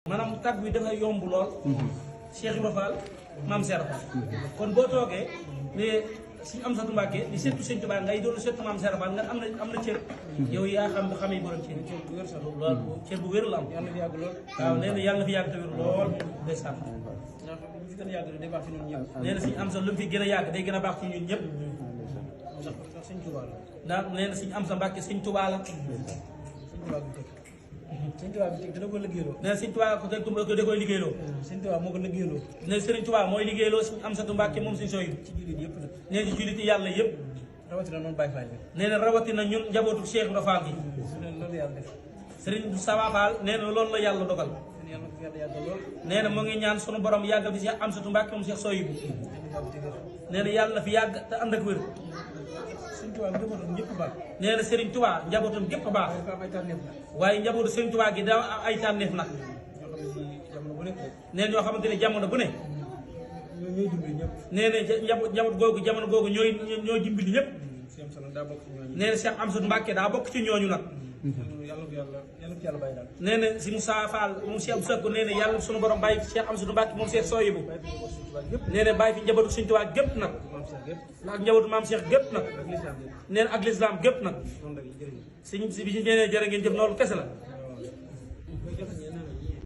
maanaam tàgg bi dafa yomb lool. Cheikh Ibrahima Fall maam Serap Fall. kon boo toogee ne suñu Amsatu Mbàkke di seetu Sëñ Tuubaa ngay doon seetu maam Serap Fall nga am na cër. yow yaa xam nga xamee borom cër bu wér sax lool cër bu wér la am. yàlla na fi yàgg lool. waaw nee na yàlla na fi yàgg te wér lool. ndeysaan. ndax lu fi gën a yàgg day baax ci ñun ñëpp. nee na suñu Amsa lu mu fi gën a yàgg day gën a baax ci ñun ñëpp. ndax Sëñ Tuubaa la. ndax nee na suñu Amsa Mbàkke Sëñ Tuubaa la. Sëñ Tuubaa bi teg dana ko liggéeyloo. nee na Sëñ Tuubaa ko teg da koy liggéeyloo. Sëñ Tuubaa moo ko liggéeyloo. nee na Sëriñ Tuubaa mooy liggéeyloo Sëñ Amsatu Mbàkke moom Sëñ Sooy ci jullit yëpp nag. nee na ci jullit yàlla yëpp. rawatina noonu Baay Faal bi. nee na rawatina ñun njabootu Cheikh Ibra Fall gi. loolu yàlla def. Sëriñ Sama Fall nee na loolu la yàlla dogal. nee na mu ngi ñaan sunu borom yàggal fi Cheikh Amsatu Mbàkke moom Cheikh Sooy bu. nee na yàlla na fi yàgg te ànd ak wér. Sëriñ Tuubaa njabootam ñëpp baax. nee na Sëriñ Tuubaa njabootam gépp baax. waaye njabootu Sëriñ Tuubaa gi daa ay tànneef nag. nee na ñoo xamante ne jamono bu ne. nee na njaboot googu jamono googu ñooy dimbali ñëpp. nee na Cheikh Amsatu Mbàkke daa bokk ci ñooñu nag. nee na si Moussa Fall moom Cheikh bu Sakko nee na yàlla sunu borom bàyyi Cheikh Amsatu Mbàkke moom Cheikh Sooyibu. nee na bàyyi fi njabootu Sëriñ Tuubaa gépp nag. ak njabootu maam Cheikh gépp nag. nee na ak lislaam gépp nag. si bi ñu nee jërë ngeen jëf loolu kese la.